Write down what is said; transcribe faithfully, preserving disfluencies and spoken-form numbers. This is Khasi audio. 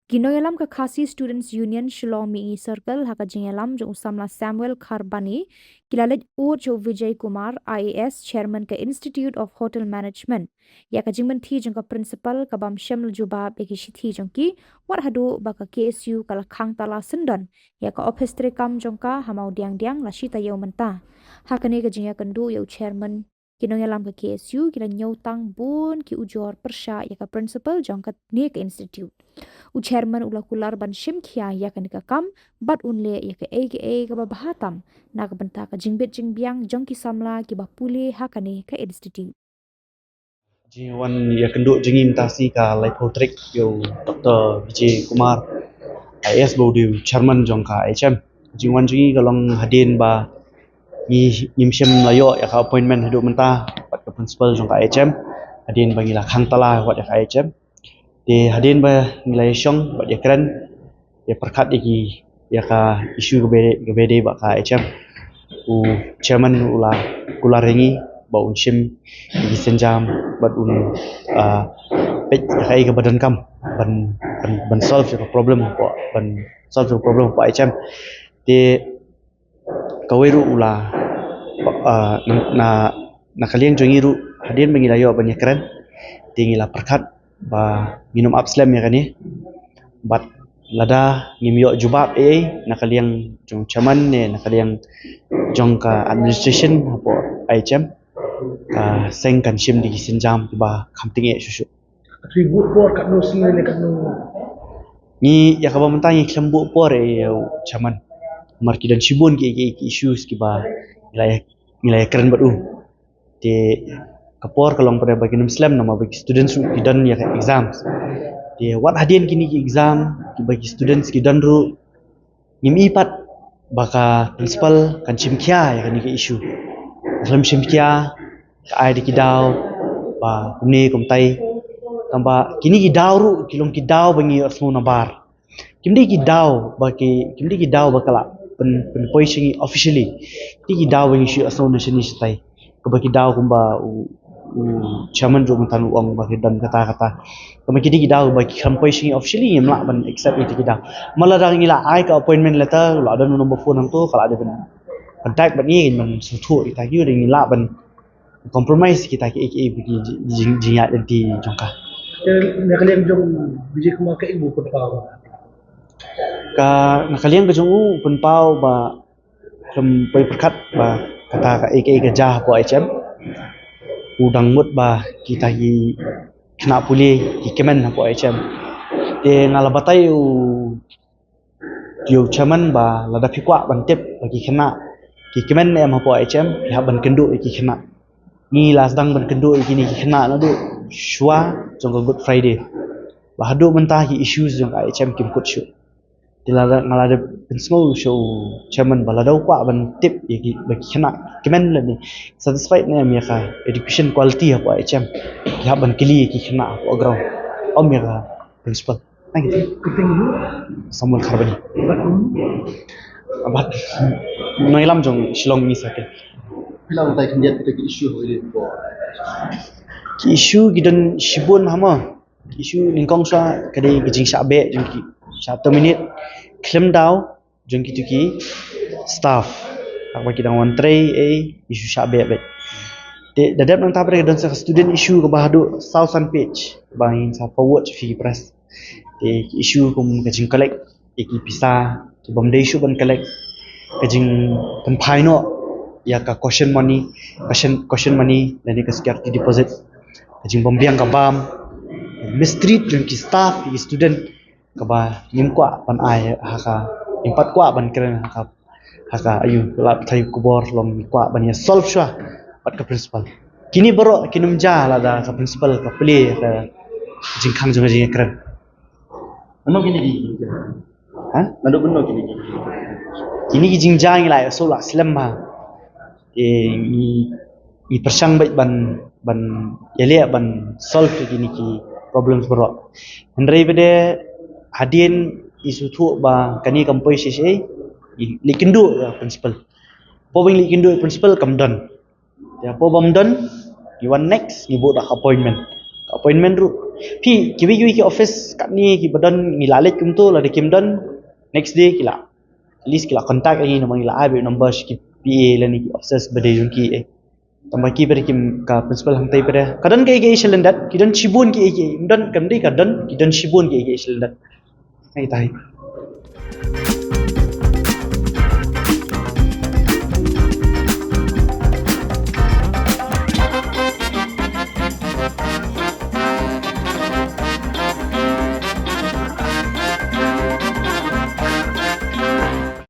Ki nongïalam ka Khasi Students Union Shillong Mihngi Circle ha ka jingïalam jong u samla Samuel Kharbani ki la leit ud sha u Vijay Kumar, I A S, Chairman ka Institute of Hotel Management, ïa ka jingmynthi jong ka principal ka bym shym la jubab ïa ki shithi jong ki, wat haduh ba ka K S U ka la khang tala syndon ïa ka ophis treikam jong ka ha Mawdiangdiang la shi taïew mynta. Ha kane ka jingïakynduh ïa u chairman, ki nongïalam ka K S U ki la ñiewtang bun ki ujor pyrshah ïa ka principal jong kane ka institute. U chairman u la kular ban shim khia ïa kane ka kam bad un leh ïa kaei kaei kaba bha tam na ka bynta ka jingbit jingbiang jong ki samla kiba pule ha kane ka institute. Jingwan ïakynduh jong ngi mynta shi ka laiphew tarik ïa u Doctor Vijay Kumar, I A S, ba u dei u chairman jong ka I H M. Jingwan jong ngi ka long hadien ba ngi, ngim shym la ïoh ïa ka appointment haduh mynta bad ka principal jong ka I H M, hadien ba ngi la khang tala wat ïa ka I H M. Te hadien ba ngi la ïashong bad ïakren, ïapyrkhat ïa ki, ïa ka issue kaba, kaba dei bad ka I H M, u chairman u la kular ïa ngi ba un shim ïa ki sienjam bad un, ah, peit ïa kaei kaba donkam ban, ban, ban solve ïa ka problem hapoh, ban solve ïa ka problem hapoh I H M. Te kawei ruh u la, ah, na, na, na ka liang jong ngi ruh, hadien ba ngi la ïoh ban ïakren, te ngi la pyrkhat ba ngin ym ap slem ïa kane. Bad lada ngim ïoh jubab ei ei na ka liang jong chairman ne na ka liang jong ka administration hapoh I H M, ka seng kan shim da ki sienjam kiba kham tyngeh shuh shuh. Atu buh por katno sngi ne katno? Ngi, ïa kaba mynta ngi khlem buh por, eh, ïa u chairman. Namar ki don shibun ki, ki, ki issues kiba ngi la, ngi la ïakren bad u. Te ka por ka long pat ba kin ym slem namar ba ki students ruh ki don ïa ka exams. Te wat hadien kine ki exam kiba ki students ki don ruh, ngim i pat ba ka principal kan shim khia ïa kane ka issue. Kan shim khia, ka ai da ki daw ba kumne kumtai. Tangba kine ki daw ruh ki long ki daw ba ngi ïohsngew nabar. Kim dei ki daw ba ki, kim dei ki daw ba ka la pyn, pynpoi sha ngi officially. Ki dei ki daw ba ngi shu ïohsngew na shane shatai. Kaba ki daw kumba u, u chairman ruh mynta u ong ba ki don kata kata. Kaba ki dei ki daw ba ki kham poi sha ngi officially, ngim lah ban accept ïa kita ki daw. Ma lada ngi la ai ka appointment letter, la don u number phone hangto, ka la dei ban contact bad ngi, ban sngewthuh kita ki, dei ngi lah ban compromise kita ki, ki, ki jing, jing, jingïaid lynti jong ka. Te na ka liang jong Vijay Kumar kaei ba u pynpaw? Ka, na ka liang ka jong u, u pynpaw ba khlem poi pyrkhat ba kata kaei kaei ka jia hapoh I H M. U dang mut ba kita ki khynnah pule ki kmen hapoh I H M. Te nga la batai u, ïa u chairman ba lada phi kwah ban tip ba ki khynnah ki kmen ne em hapoh I H M, phi hap ban kynduh ïa ki khynnah. Ngi la sdang ban kynduh ïa kine ki khynnah naduh shuwa jong ka Good Friday. Ba haduh mynta ki issues jong ka I H M kim kut shuh. Te lada, nga la dep pynsngew sha u chairman ba lada u kwah ban tip ïa ki, ba ki khynnah ki kmen lane satisfied ne em ïa ka education quality hapoh I H M, ki hap ban kylli ïa ki khynnah hapoh ground, ym ïa ka principal. Thank you. Samuel Kharbani. Bad nongïalam jong Shillong Mihngi Circle. Phi lah ban batai khyndiat kita ki issue hoi dei ko. Ki issue ki don shibun hama. Ki issue nyngkong shuwa ka dei ka jingshah beh jong ki, shah terminate khlem daw jong kitu ki staff. Haba ki dang wan trei ei, issue shah beh beit. Te da dep nangta pat ka don sa ka student issue kaba haduh saw san page ba ngin sa forward sha phi ki press. Te ki issue kum ka jing collect ïa ki pisa ki bym dei shuh ban collect, ka jingpynphai noh ïa ka caution money, caution, caution money lane ka security deposit, ka jingbym biang ka bam, mistreat jong ki staff ïa ki student kaba ngim kwah ban ai ha ka, ngim pat kwah ban kren ha ka, ha ka aiu, la pathai khubor long, ngim kwah ban ïa solve shuwa bad ka principal. Kine baroh kin ym jia lada ka principal ka plie ka jingkhang jong ka jingkren. Mano kine ki? Ha? Mano, mano kine ki? Kine ki jingjia ngi la ïohsngew la slem bha. Eh, ngi, ngi pyrshang beit ban, ban ïaleh ban solve ïa kine ki problems baroh. Hynrei pat hadien ngi sngewthuh ba kane kam poi shisha, ngi leit kynduh ïa principal. Hapoh ba ngi leit kynduh ïa principal kam don. Ïa, hapoh bym don, ngi wan next, ngi buh da ka appointment. Appointment ruh. Phi, kiwei kiwei ki office katne kiba don ngi la leit kumto, lada kim don, next day ki la, at least ki la contact ïa ngi, namar ngi la ai beit number sha ki P A lane ki officers ba dei jong ki, eh. Tangba ki pat kim, ka principal hangtei pat ka don kaei kaei sha lyndet, ki don shibun kiei kiei, ym don kam dei ka don, ki don shibun kiei kiei sha lyndet. Ngi tai.